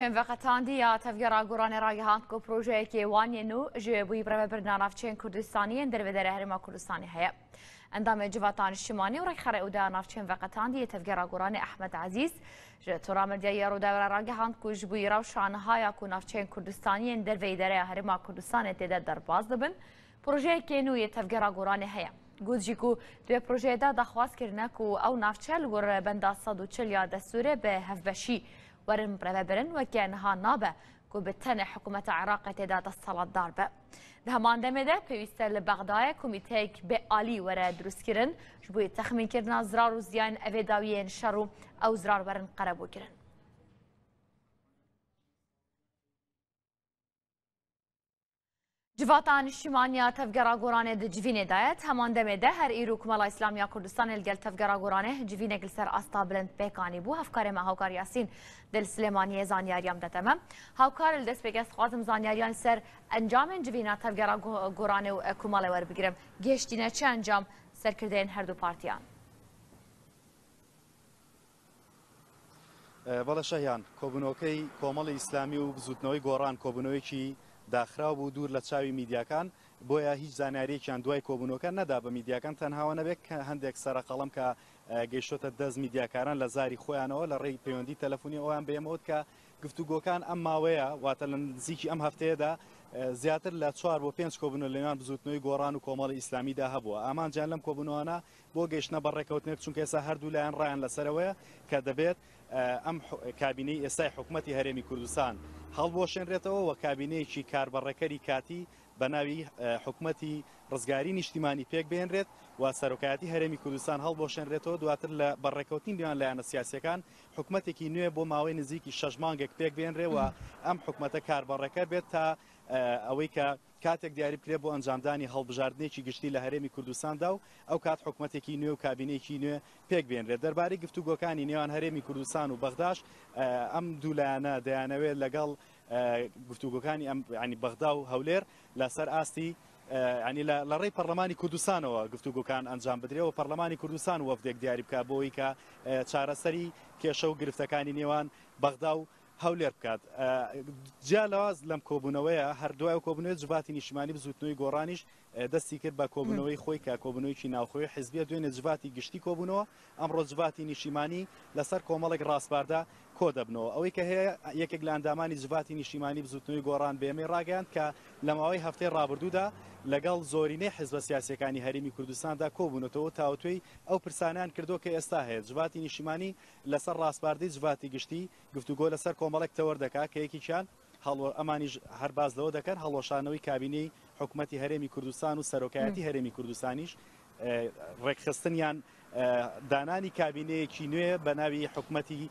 Veqetandî ya Tevgera Goranê ragihand ku projeyekê wan yê nû ji bûyî birêvebirina navçeyên Kurdistanî yên dervederê Herêma Kurdistanê heye. Endamê Civata Niştimanî û Rêkxerê Odeya Navçeyên Veqetandî yê Tevgera Goranê Ehmed Ezîz ji tora medyayê ya Rûdawê re ragihand ku ji bûyî rewşa niha ya ku navçeyên Kurdistanî yên derveyî dereya Herêma Kurdistanê tê de derbas dibin, projeyekê nû yê Tevgera Goranê heye. Got jî ku di wê projeyê de daxwaz kirine ku ew navçe li gor benda 140 ya destûrê bi hevbeşî werin birêvebirin weke niha nabe ku bi tenê hikûmeta Iraqê tê de desthilatdar be. Di heman demê de pêwîste li Bexdayê komîteyek bêalî were dirustkirin ji bo texmînkirina zirar û ziyanên evê dawiyên şer û ew zirar werin qerebûkirin. Civata Niştimaniya Tevgera Goranê di civînê de ye. Di heman demê de her îro Komela Îslamiya Kurdistanê li gel Tevgera Goranê civînek li ser asta bilind pêk anîbû. Hevkarê me Hawkar Yasîn di li Silêmaniyê zanyariyan bide te me. Hawkar li destpêkê ez dixwazim zanyariyan li ser encamên civîna Tevgera Goranê û Komelê werbigirim. Gihiştîne çi encam serkirdeyên her du partiyan? بەڵێ شەهیان، کۆبوونەوەکەی کۆمەڵی ئیسلامی و بزووتنەوەی گۆڕان کۆبوونەوەیەکی داخراو بوو دوور لە چاوی میدیاکان، بۆیە هیچ زانیارییەکیان دوای کۆبوونەوەکە نەدا بە میدیاکان تەنها ئەوە نەبێت کە هەندێک سەرەقەڵەم کە گەیشتۆتە دەست میدیاکاران لە زاری خۆیانەوە لە ڕێی پەیوەندی تەلەفۆنی ئەویان بە ئێمە وت کە گفتوگۆکان ئەم ماوەیە واتە لە نزیکی ئەم هەفتەیەدا زیاتر لە چوار بۆ پێنج کۆبوونەوە لە نێوان بزووتنەوەی گۆڕان و کۆمەڵی ئیسلامیدا هەبووە ئامانجیان لەم کۆبوونەوانە بۆ گەیشتنە بە ڕێکەوتنێک، چونکە ئێستا هەردوو لایەن ڕایان لەسەرەوەیە کە دەبێت ئەم کابینەی ئێستای حکومەتی هەرێمی کوردستان هەڵبوەشێنرێتەوە و کابینەیەکی کاربەڕێکەری کاتی بە ناوی حکومەتی ڕزگاری نیشتیمانی پێک بهێنرێت و سەرۆکایەتی هەرێمی کوردستان هەڵبوەشێنرێتەوە، دواتر لە بە ڕێکەوتنی نێوان لایەنە سیاسیەکان حکومەتێکی نوێ بۆ ماوەی نزیکی شەش مانگێک پێک بهێنرێ و ئەم حکومەتە کاربەڕێکەر بێت تا ئەوەی کە کاتێک دیاری بکرێت بۆ ئەنجامدانی هەڵبژاردنێکی گشتی لە هەرێمی کوردستاندا و ئەو کات حکومەتێکی نوێ و کابینەیەکی نوێ پێک بێنرێت. دەربارەی گفتوگۆکانی نێوان هەرێمی کوردستان و بەغداش ئەم دوو لایەنە دەیانەوێت لەگەڵ گفتوگۆکانی ئەم ینی بەغدا و هەولێر لەسەر ئاستی ینی لە ڕێی پەرلەمانی کوردستانەوە گفتوگۆکان ئەنجام بدرێ و پەرلەمانی کوردستان وەفدێک دیاری بکات بۆ ئەوەی کە چارەسەری کێشە و گرفتەکانی نێوان بەغدا و هەولێر بکات. جیا لەواز لەم کۆبوونەوەیە هەر دوای ئەو کۆبوونەوەی جڤاتی نیشتیمانی بزووتنەوەی گۆڕانیش دەستی کرد بە کۆبوونەوەی خۆی کە کۆبوونەوەیەکی ناوخۆی حزبیە دوێنێ جڤاتی گشتی کۆبوونەوە ئەمڕۆ جڤاتی نیشتیمانی لەسەر کۆمەڵێک ڕاسپاردە کۆ دەبنەوە ئەوەی کە هەیە یەکێک لە ئەندامانی جڤاتی نیشتیمانی بزووتنەوەی گۆڕان بە ئێمەی ڕاگەیاند کە لە ماوەی هەفتەی ڕابردوودا لەگەڵ زۆرینەی حزبە سیاسیەکانی هەرێمی کوردستاندا کۆبوونەتەوە تاوتوێی ئەو پرسانەیان کردووە کە ئێستا هەیە جڤاتی نیشتیمانی لەسەر ڕاسپاردەی جڤاتی گشتی گفتوگۆ لەسەر کۆمەڵێک تەوەر دەکات کە یەکێکیان هەڵوە ئەمانیش هەر باس لەوە دەکەن هەڵوەشانەوەی کابینەی حکومەتی هەرێمی کوردستان و سەرۆکایەتی هەرێمی کوردستانیش ڕێکخستن یان دانانی کابینەیەکی نوێ بە ناوی حکومەتی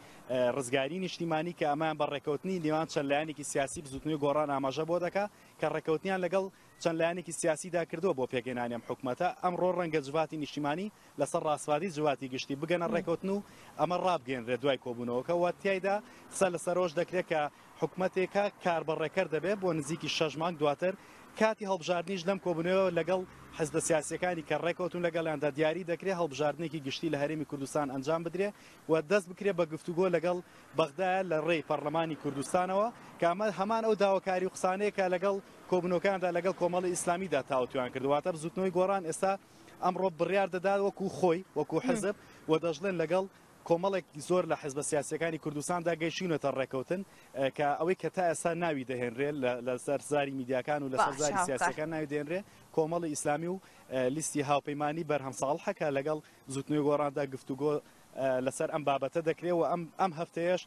ڕزگاری نیشتیمانی کە ئەمەیان بە ڕێکەوتنی نێوان چەند لایەنێکی سیاسی بزوتنەوەی گۆڕان ئاماژە بۆ دەکا کە ڕێکەوتنیان لەگەڵ چەند لایەنێکی سیاسیدا کردووە بۆ پێکهێنانی ئەم حکومەتە، ئەمڕۆ ڕەنگە جڤاتی نیشتیمانی لەسەر ڕاسپاردەی جڤاتی گشتی بگەنە ڕێکەوتن و ئەمە ڕابگەیەنرێت دوای کۆبوونەوەکە و تیایدا قسە لەسەر ئەوەش دەکرێت کە حکومەتێکە کاربەڕێکەر دەبێت بۆ نزیکی شەش مانگ دواتر کاتی هەڵبژاردنیش لەم کۆبوونەوە لەگەڵ حزبە سیاسیەکانی کە ڕێکەوتون لەگەڵیاندا دیاری دەکرێت هەڵبژاردنێکی گشتی لە هەرێمی کوردستان ئەنجام بدرێت و دەست بکرێت بە گفتوگۆ لەگەڵ بەغدایە لە ڕێی پەڕلەمانی کوردستانەوە کە ئەمە هەمان ئەو داواکاری و قسانەیە کە لەگەڵ کۆبوونەوەکاندا لەگەڵ کۆمەڵی ئیسلامیدا تاوتوێیان کرد. واتە بزووتنەوەی گۆڕان ئێستا ئەمڕۆ بڕیار دەدات وەکو خۆی، وەکو حزب و دەشڵێن لەگەڵ کۆمەڵێک زۆر لە حزبە سیاسیەکانی کوردستاندا گەیشتوونەتە ڕێکەوتن کە ئەوەی کە تا ئێستا ناوی دەهێنرێ لەسەر زاری میدیاکان و لەسەر زاری سیاسیەکان ناوی دێنرێ کۆمەڵی ئیسلامی و لیستی هاوپەیمانی بەرهەم ساڵحە کە لەگەڵ بزووتنەوەی گۆڕاندا گفتوگۆ لەسەر ئەم بابەتە دەکرێت و ئەم هەفتەیەش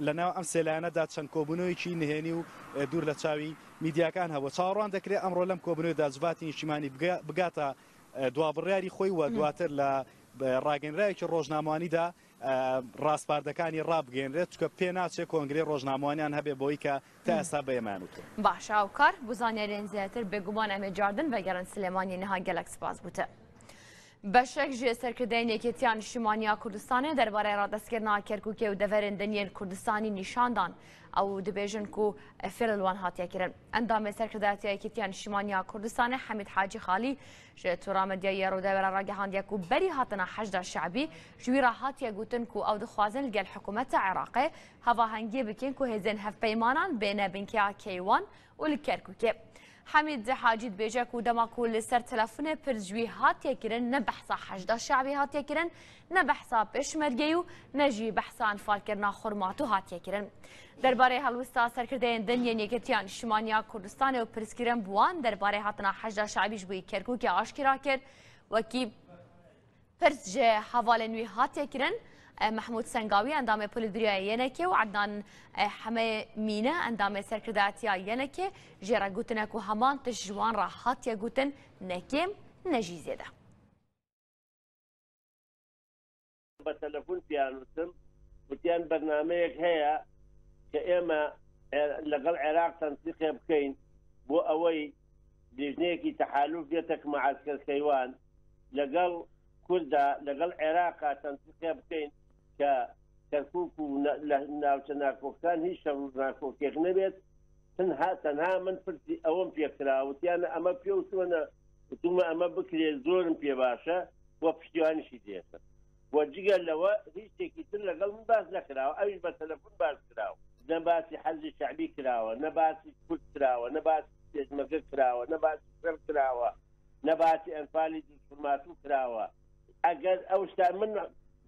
لەناو ئەم سێ لایەنەدا چەند کۆبوونەوەیەکی نهێنی و دوور لە چاوی میدیاکان هەبوو. چاوەڕوان دەکرێت ئەمڕۆ لەم کۆبوونەوەدا جڤاتی نیشتیمانی بگاتە دوا بڕیاری خۆی و دواتر لە ڕاگەنراوێکی ڕۆژنامەوانیدا ڕاسپاردەکانی ڕابگەیەنرێت، چونکە پێناچێت کۆنگرەی ڕۆژنامەوانیان هەبێت بەوەی کە تا ئێستا بە ئێمەیان وتووە. باشە هاوکار بو زانیاریێن زیاتر بێگومان ئەمێ جاردن ڤەگەرن سلێمانی نها گەلەک سپاس بوتە. بەشێک ژێ سەرکردەیên Yekêtiya Niştimaniya Kurdistanê derbarê radestkirina Kerkûkê û deverên din yên Kurdistanî nîşan dan. Ew dibêjin ku fêl li wan hatiye kirin. Endamê Serkirdayetiya Yekîtiya Niştimanî ya Kurdistanê Hemîd Hacî Xalî ji Tora Medyayê ya Rûdawê re ragihandiye ku berî hatina Heşda Şe'bî ji wî re hatiye gotin ku ew dixwazin li gel hikûmeta Iraqê hevahengiyê bikin ku hêzên hevpeymanan bêne binkeya Keywan û li Kerkûkê. Hemîd Hacî dibêje ku dema ku li ser telefonê pirs ji wî hatiye kirin ne behsa Heşda Şe'bî hatiye kirin, ne behsa Pêşmergeyî û ne jî behsa enfalkirina Xurmatû hatiye kirin. Derbarê helwesta serkirdeyên din yên Yekîtiya Niştimanî ya Kurdistanê û pirskirin bi wan derbarê hatina Heşda Şe'bî ji bo Kerkûkê aşkera kir wekî Pirs ji hevalên wî hatiye kirin. Mehmûd Sengawî endamê Polîtbîroya YNKê û Ednan Hemeyê Mîne endamê Serkirdayetiya YNKê jê re gotine ku heman tişt ji wan re hatiye gotin ne kêm ne jî zêde. بە تەلەفون پێیان وتم وتیان بەرنامەیەک هەیە کە ئێمە لەگەڵ عێراق تەنسیقێ بکەین بۆ ئەوەی لیژنەیەکی تەحالوف بێتە معسکەر کەیوان لەگەڵ کوردا لەگەڵ عێراقا تەنسیقێ بکەین کە کەرکک و ناوچە ناکۆکان هیچ شەڕ و ناکۆکێک نەبێت تەنها تەنها من پرسی ئەوەم پێکرا وتیانە ئەمە پێ وتووەنە وتومە ئەمە بکرێت زۆرم پێ باشە و پشتیوانیشی دێتە و جگە لەوە هیچ شتێکی تر لەگەڵ من باس نەکراوە ئەویش بە تەلەفۆن باس کراوە نە باسی حەزی شەعبی کراوە نە باسی کورد کراوە نە باسی پێشمەرگە کراوە نە باسی شەڕ کراوە نە باسی ئەنفالی دووزخورماتوو کراوە ئەگەر ئەو شتا من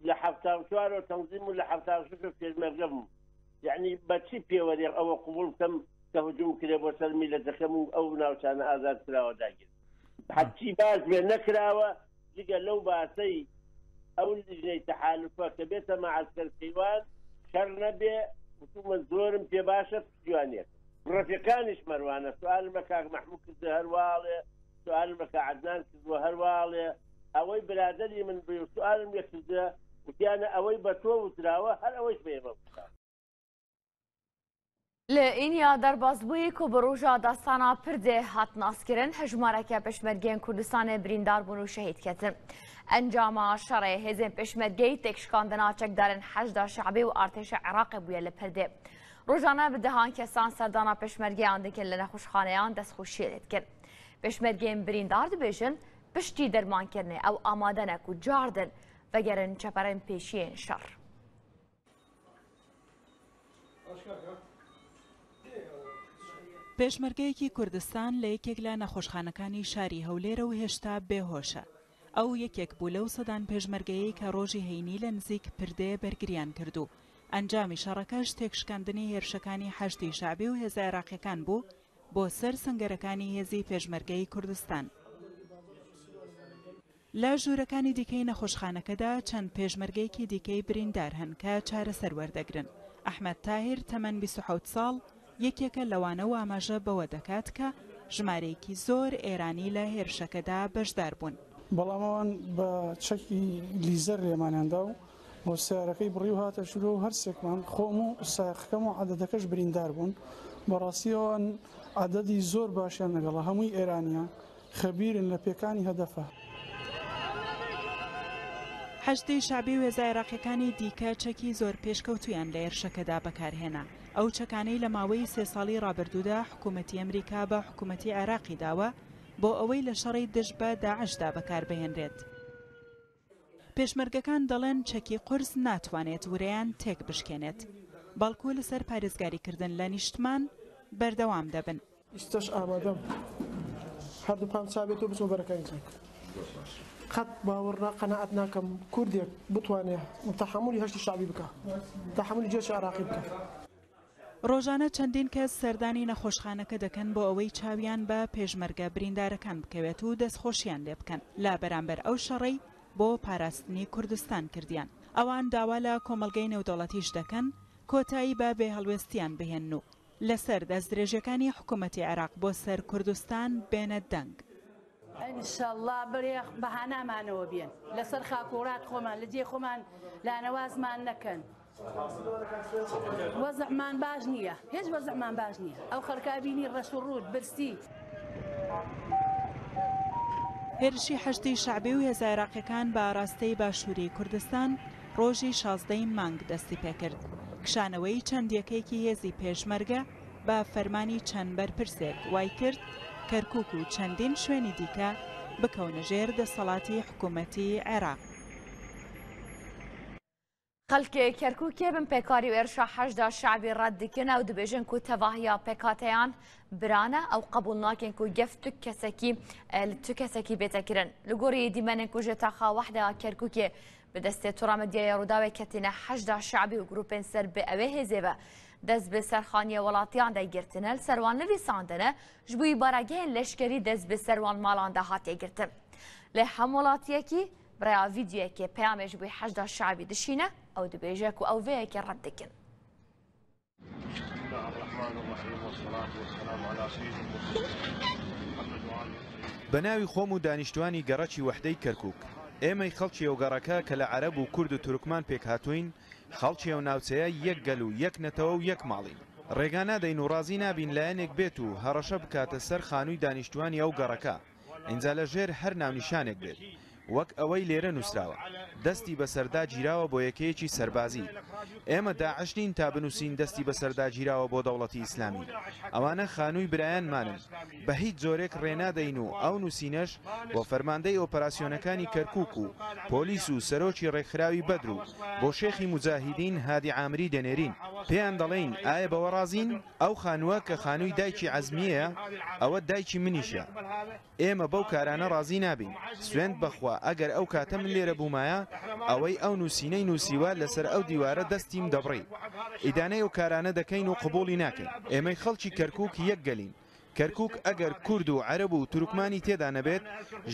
لە 74 تەنزیم و لە 76 پێشمەرگە بووم یعنی بە چی پێوەرێک ئەوە قبوڵ بکەم کە هجوم کرێ بۆ سەر میلەتەکەم و ئەو ناوچانە ئازاد کراوە داگیر هەرچی باس بێ نەکراوە جگە لەو باسەی ئەو لیژنەی تەحالفە کە بێتە مەعەسکەر کەیوان شەڕ نەبێ وتومە زۆرم پێ باشە پشتیوانیەکە ڕەفیقانیش مەروانە سوالم لە کاک مەحموو کردە هەرواڵێ سوالم لە کاک عەدنان کردووە هەرواڵێ ئەوەی برادەری من بووی و سوالم لێ کردە وتیانە ئەوەی بە تۆ وتراوە هەر ئەوەیش بە ئێمە وتراوە. Li Îniya derbasbûyî ku bi roja dastana Pirdê hat naskirin, hejmareke pêşmergeyên Kurdistanê birîndar bûn û şehîd ketin. Encama şerê hêzên pêşmergeyî têkşikandina çekdarên Heşda Şe'bî û artêşa Iraqê bûye li Pirdê. Rojane bi dehan kesan serdana pêşmergeyan dikin li nexweşxaneyan destxweşiyê lê dikin. Pêşmergeyên birîndar dibêjin, piştî dermankirinê ew amade ne ku cardin vegerin çeperên pêşiyên şer. پێشمەرگەیەکی کوردستان لە یەکێک لە نەخۆشخانەکانی شاری هەولێرە و هێشتا بێهۆشە. ئەو یەکێک بوو لەو سەدان پێشمەرگەیەی کە ڕۆژی هەینی لە نزیک پردێ بەرگریان کرد و ئەنجامی شەڕەکەش تێکشکاندنی هێرشەکانی حەشدی شەعبی و هێزە عێراقیەکان بوو بۆ سەر سەنگەرەکانی هێزی پێشمەرگەی کوردستان. لە ژوورەکانی دیکەی نەخۆشخانەکەدا چەند پێشمەرگەیەکی دیکەی بریندار هەن کە چارەسەر وەردەگرن. ئەحمەد تاهیر تەمەن 27 ساڵ یەکێکە لەوانە و ئاماژە بەوە دەکات کە ژمارەیەکی زۆر ئێرانی لە هێرشەکەدا بەشدار بوون. بەڵام ئەوان بە چەکی لیزەر لێمانیان دا و بۆ سەیارەکەی بڕی و هاتە ژوورەوە و هەرسێکمان خۆم و سایەقەکەم و عەدەدەکەش بریندار بوون. بەڕاستی ئەوان عەدەدی زۆر باشیان لەگەڵە، هەمووی ئێرانییە. خەبیرن لە پێکانی هەدەفە. حەشدی شەعبی و هێزە عێراقییەکانی دیکە چەکی زۆر پێشکەوتوویان لە هێرشەکەدا بەکارهێنا، ئەو چەکانەی لە ماوەی سێ ساڵی ڕابردوودا حکوومەتی ئەمریکا بە حکوومەتی عێراقی داوە بۆ ئەوەی لە شەڕی دژ بە داعشدا بەکاربهێنرێت. پێشمەرگەکان دەڵێن چەکی قورس ناتوانێت ورەیان تێکبشکێنێت، بەڵکو لەسەر پارێزگاریکردن لە نیشتمان بەردەوام دەبن. ئیستەش ئامادەم هەردوو پام چا بێت و بچمە بەرەکانی جەنگ. قەت باوەڕ نا قەناعەت ناکەم کوردێک بتوانێ تەحەمولی هەشتی شەعبی بکا، تەحەمولی جێشی عێراقی بکا. ڕۆژانە چەندین کەس سەردانی نەخۆشخانەکە دەکەن بۆ ئەوەی چاویان بە پێشمەرگە بریندارەکان بکەوێت و دەستخۆشیان لێبکەن لە بەرامبەر ئەو شەڕەی بۆ پاراستنی کوردستان کردیان. ئەوان داوا لە کۆمەڵگەی نێودەوڵەتیش دەکەن کۆتایی بە بێهەڵوێستیان بهێنن و لەسەر دەستدرێژیەکانی حکومەتی عێراق بۆ سەر کوردستان بێنە دەنگ. ان شاءاللە بەێ بەهانامانەوە بێن لەسەر خاک و وڵات خۆمان لە جێ خۆمان لانەوازمان نەکەن وەزعمان باش نییە هیچ وەزعمان باش نییە ئەو خەڵکا بینی ڕەش و ڕووت برسی. هێرشی حەشدی شەعبی و هێزە عێراقیەکان بە ئاراستەی باشووری کوردستان ڕۆژی 16 ی مانگ دەستی پێکرد. کشانەوەی چەند یەکەیەکی هێزی پێشمەرگە بە فەرمانی چەند بەرپرسێک وایکرد کەرکوک و چەندین شوێنی دیکە بکەونە ژێر دەسەڵاتی حکومەتی عێراق. خەڵکێ کەرکوکێ بن پێکاری و ئێرشا حەشدا شەعبی ڕەت دکن ئەو دبێژن کو تەڤاهیا پێکاتەیان برانە ئەو قەبوڵ ناکەن کو گەف تو کەسەکی تو کەسەکی بێتە کرن لە گۆری دیمەنێن کو ژێ تاخا وەحدە کەرکوکێ bi destê tora medyaya Rûdawê ketine Heşda Şe'bî û grûpên ser bi ewê hêzê ve dest bi serxaniyê welatiyan de girtine, li ser wan nivîsandine, ji bo baregehên leşkerî dest bi ser wan malan de hatiye girtin. Lê hemwelatiyekî bi rêya vîdeoyekê peyamê ji bo Heşda Şe'bî dişîne, ew dibêje ku ew vê yekê red dikin. بە ناوی خۆم و دانیشتوانی گەڕەکی وەحدەی کەرکوک، ئێمەی خەڵکی ئەو گەڕەکە کە لە عەرەب و کورد و تورکمان پێکهاتووین، خەڵکی ئەو ناوچەیە یەک گەل و یەک نەتەوە و یەک ماڵین. ڕێگا نادەین و ڕازی نابین لایەنێک بێت و هەڕەشە بکاتە سەر خانووی دانیشتوانی ئەو گەڕەکە. ئینجا لە ژێر هەر ناونیشانێک بێت وەک ئەوەی لێرە نووسراوە دەستی بەسەردا گیراوە بۆ یەکەیەکی سەربازی. ئێمە داعش نین تا بنووسین دەستی بەسەردا گیراوە بۆ دەوڵەتی ئیسلامی. ئەوانە خانووی برایانمانن بە هیچ جۆرێک ڕێنادەین و ئەو نووسینەش بۆ فەرماندەی ئۆپەراسیۆنەکانی کەرکووک و پۆلیس و سەرۆکی ڕێکخراوی بەدر و بۆ شێخی موجاهیدین هادی عامری دەنێرین. پێیان دەڵێین ئایا بەوە ڕازین؟ ئەو خانووە کە خانووی دایکی عەزمییە، ئەوە دایکی منیشە. ئێمە بەو کارانە ڕازی نابین. سوێند بە خوا ئەگەر ئەو کاتە من لێرە بوومایە، ئەوەی ئەو نووسینەی نووسیوە لەسەر ئەو دیوارە دەستیم دەبڕی. ئیدانەی ئەو کارانە دەکەین و قبووڵی ناکەین. ئێمەی خەڵکی کەرکووک یەک گەلین. کەرکووک ئەگەر کورد و عەرەب و تورکمانی تێدا نەبێت،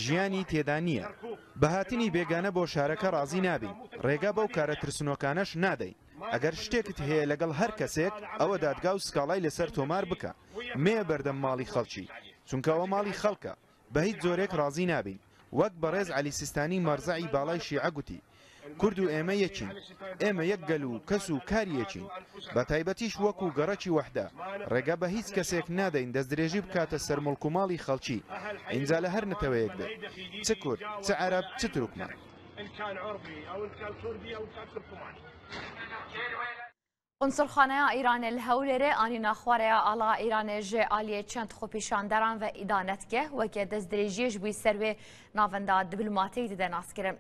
ژیانی تێدا نییە. بە هاتنی بێگانە بۆ شارەکە ڕازی نابین. ڕێگا بەو کارە ترسنۆکانەش نادەین. ئەگەر شتێکت هەیە لەگەڵ هەر کەسێک ئەوە دادگا و سکاڵای لەسەر تۆمار بکە مەیە بەردەم ماڵی خەڵکی چونکە ئەوە ماڵی خەڵکە بە هیچ جۆرێک ڕازی نابین وەک بەڕێز عەلی سیستانی مەرزەعی باڵای شیعە گوتی کورد و ئێمە یەکین ئێمە یەک گەل و کەس و کاری یەکین بە تایبەتیش وەکو گەڕەکی وەحدە ڕێگا بە هیچ کەسێک نادەین دەستدرێژی بکاتە سەر موڵک و ماڵی خەڵکی ئینجا لە هەر نەتەوەیەک بێت چ کورد چ عەرەب چ تورکمان. Qunsulxaneya Îranê li Hewlêrê anîna xwareya ala Îranê ji aliyê çend xwepêşanderan ve îdane dike, weke destdirêjiyê ji bo ser wê navenda diplomatîk dide naskirin.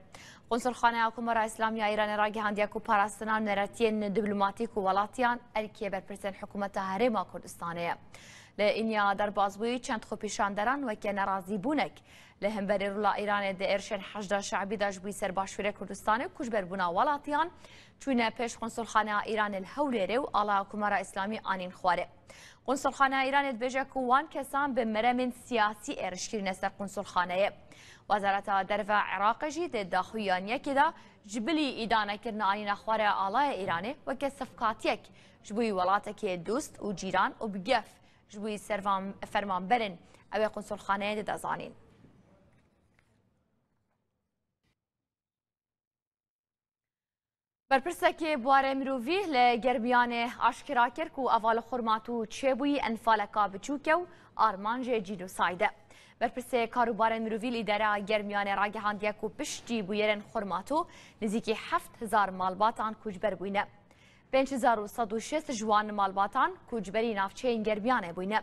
Qunsulxaneya Komara Îslamî ya Îranê ragihandiye ku parastina nûneretiyên diplomatîk û welatiyan erkê berpirsên hikûmeta Herêma Kurdistanê ye. Li îniya derbasbûyî çend xwepêşanderan weke nerazîbûnek Li hemberî rola Îranê di êrişên Heşda Şe'bî de ji bo ser Başûrê Kurdistanê û koçberbûna welatiyan çûne pêş Konsulxaneya Îranê li Hewlêrê û ala Komara Îslamî anîn xwarê. Konsulxaneya Îranê dibêje ku wan kesan bi meremên siyasî êriş kirine ser konsulxaneyê. Wezareta Derve Iraqê jî di daxuyaniyekê de ji bilî îdanekirina anîna xwarê alayê Îranê weke sefkatiyek ji bo welatekê dost û cîran û bi gef Ji bo fermanberên ew ê konsolxaneyê dide zanîn. Berpirsekê buarê mirovî li Germiyanê aşkera kir ku eva li Xurmatû çêbûyî enfaleka biçûk e û armancê cînosayd e. Berpirsê karûbarên mirovî li îdareya Germiyanê ragihandiye ku piştî bûyerên Xurmatû nêzîkî 7000 malbatan koçber bûyne. 5160 ji wan malbatan koçberî navçeyên Germiyanê bûyne.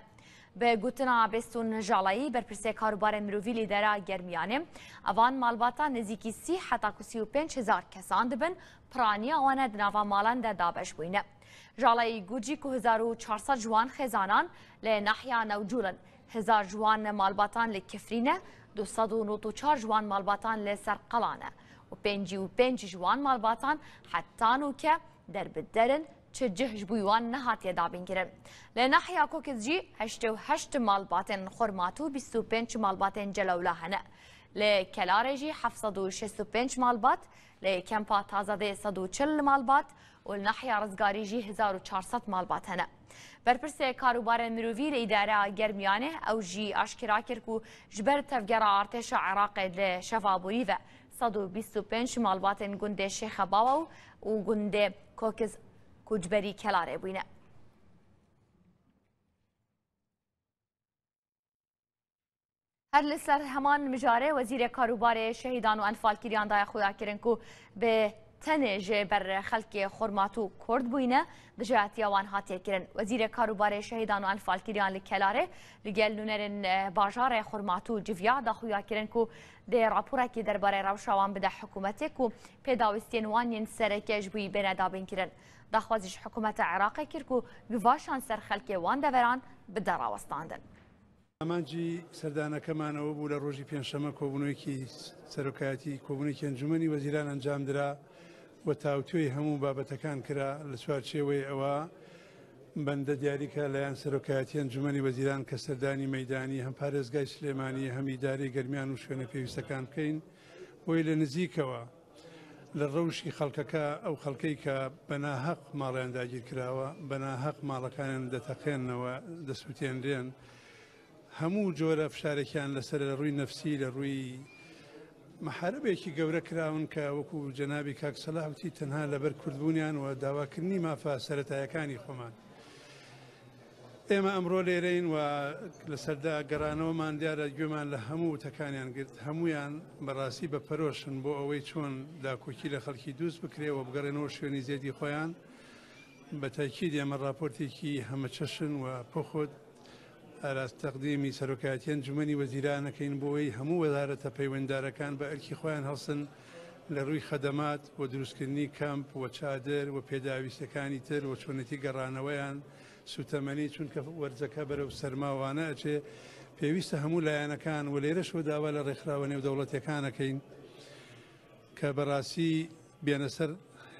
Bi gotina Bêstûn Jaleyî berpirsê karûbarên mirovî li dera Germiyanê, evan malbatan nêzîkî 30 heta ku 35 hezar kesan dibin, piraniya wan e di nava malan de dabeş bûyne. Jaleyî got jî ku 1400 ji wan xêzanan li nahiya Newcûl in, hezar ji wan malbatan li Kifrî ne, 294 ji wan malbatan li Serqela ne û 55 ji wan malbatan heta nûke Der bi der in, çi cih ji bo wan nehatiye dabînkirin. Li nahiya Kokiz jî 88 malbatên Xurmatû û 25 malbatên Celewla hene. Li Kelarê jî 765 malbat, li Kempa Tazadê 140 malbat û li nahiya Rizgarî jî 1400 malbat hene. Berpirsê Karûbarên Mirovî li Îdareya Germiyanê ew jî aşkera kir ku ji ber tevgera artêşa Iraqê li şeva borî ve 125 malbatên gundê Şêxebawa û gundê Kokiz koçberî Kelarê bûyne. Her li ser heman mijarê Wezîrê Karûbarê Şehîdan û Enfalkiriyan daye xuyakirin ku bi Tenê ji ber xelkê Xurmatû Kurd bûyne, dijayetiya wan hatiye kirin. Wezîrê Karûbarê Şehîdan û Enfalkiriyan li Kelarê li gel nûnerên bajarê Xurmatû civiya da xuya kirin ku dê raporekî derbarê rewşa wan bide hikûmetê ku pêdawîstiyên wan yên sereke ji bo wî bêne dabînkirin. Daxwazî ji hikûmeta Iraqê kir ku givaşan ser xelkê wan deveran bide rawestandin. ئامانجی سەردانەکەمان ئەوە بوو لە ڕۆژی پێنجشەممە کۆبوونەوەیەکی سەرۆکایەتی کۆبوونێکی ئەنجومەنی وەزیران ئەنجامدرا و تاوتوێی هەموو بابەتەکان کرا لە چوارچێوەی ئەوە بەندە دیاریکە لایەن سەرۆکایەتی ئەنجومەنی وەزیران کە سەردانی مەیدانی هەم پارێزگای سلێمانی هەم ئیدارەی گەرمیان و شوێنە پێویستەکان بکەین بۆی لە نزیکەوە لە ڕەوشی خەڵکەکە، ئەو خەڵکەی کە بە ناهەق ماڵیان داگیر کراوە، بە ناهەق ماڵەکانیان دەتەقێنەوە، دەسووتێنرێن، هەموو جۆرە فشارێکیان لەسەرە لە ڕووی نەفسی، لە ڕووی محاربێکی گەورە کراون کە وەکو جەنابی کاک سەلاح وتی تەنها لەبەر کوردبوونیان و داواکردنی مافە سەرەتایەکانی خۆمان. ئێمە ئەمڕۆ لێرەین و لەسەردا گەڕانەوەمان دیارە گوێمان لە هەموو وتەکانیان گرت، هەموویان بەڕاستی بە پەرۆشن بۆ ئەوەی چۆن داکۆکی لە خەڵکی دووست بکرێ و بگەڕێنەوە شوێنی زێدی خۆیان. بە تەئکید ئێمە ڕاپۆرتێکی هەمەچەشن و پوخت ئاراست تەقدیمی سەرۆکایەتی ئەنجومەنی وەزیران ئەکەین بۆ ئەوەی هەموو وەزارەتە پەیوەندیدارەکان بە ئەرکی خۆیان هەڵسن لە ڕووی خەدەمات و دروستکردنی کەمپ و چادر و پێداویستیەکانی تر و چۆنێتی گەڕانەوەیان سوتەمەنی چونکە وەرزەکە بەرەو سەرما وانە ئەچێ پێویستە هەموو لایەنەکان و لێرەشەوە داوا لە ڕێکخراوە نێودەوڵەتیەکان ئەکەین کە بەڕاستی بێنە سەر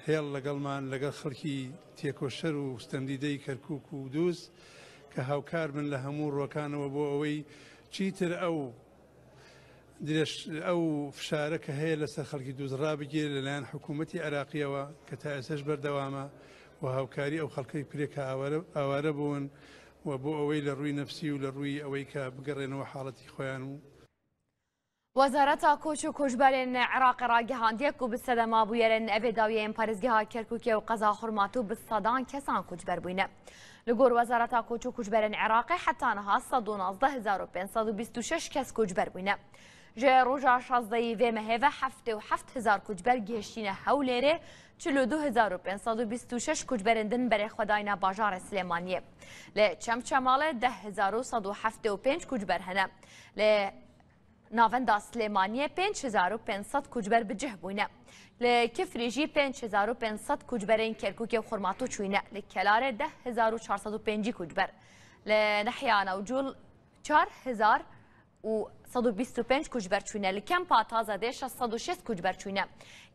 هێڵ لەگەڵمان لەگەڵ خەڵکی تێکۆشەر و ستەمدیدەی کەرکوک و دوز کە هاوکار بن لە هەموو ڕوەکانەوە بۆ ئەوەی چیتر ئەو درێژ ئەو فشارە کە هەیە لەسەر خەڵکی دوز ڕابگیرێت لەلایەن حکوومەتی عێراقیەوە کە تا ئێستاش بەردەوامە و هاوکاری ئەو خەڵکەی بکرێت کە ئاوارە بوون و بۆ ئەوەی لە ڕووی نەفسی و لە ڕووی ئەوەی کە بگەڕێنەوە حاڵەتی خۆیان و وەزارەتا کۆچ و کۆچبەرên عێراقê ragihandiye ku bi sedema bûyerên evê dawiyê yên parêzgeha Kerkûkê û qeza Xurmatû bi sedan kesan koçber bûyne. Li gor Wezareta Koç û Koçberên Iraqê heta niha 119526 kes koçber bûne. Ji roja şazdeyî vê mehê ve 77000 koçber gihiştîne Hewlêrê, 42526 koçberên din berê xwe dayne bajarê Silêmaniyê. Li Çemçemalê 10175 koçber hene. Li Navenda Silêmaniyê 5500 koçber bi cih bûne. Li Kifrê jî 5500 koçberên Kerkûkê û Xurmatû çûyne. Li Kelarê 10450 koçber. Li Nehya Newcûl 4125 koçber çûyne. Li Kempa Tazedê 660 koçber çûyne.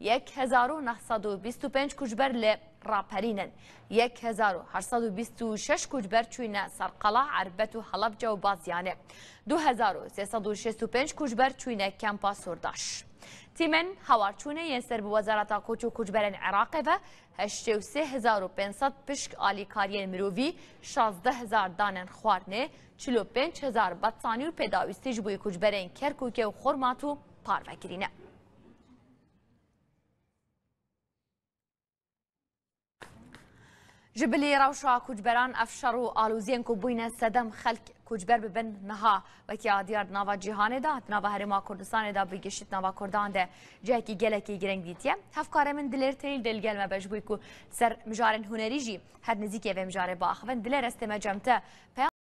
1925 koçber li Raperîn in. 1826 koçber çûyne Serqela, Erbet û Helebce û Bazyanê. 2365 koçber çûyne Kempa Sordaş. Tîmên hewarçûnê yên ser bi Wezareta Koç û Koçberên Iraqê ve 83500 pişk alîkariyên mirovî, 16000 danên xwarinê, 45000 bettanî û pêdawîstî ji bo koçberên Kerkûkê û Xormatû parve kirîne. Ji bilî rewşa koçberan ev şer û aloziyên ku bûyne sedem xelk koçber bibin niha wekî a diyar di nava cîhanê de, di nava Herêma Kurdistanê de bi giştî di nava Kurdan de cihekî gelekî girîng dîtiye. Hevkarê min Dilêr Teyl dê li gel me be ji bo ku ser mijarên hunerî jî her nêzîkê vê mijarê biaxivin. Dilêr ez tême cem te.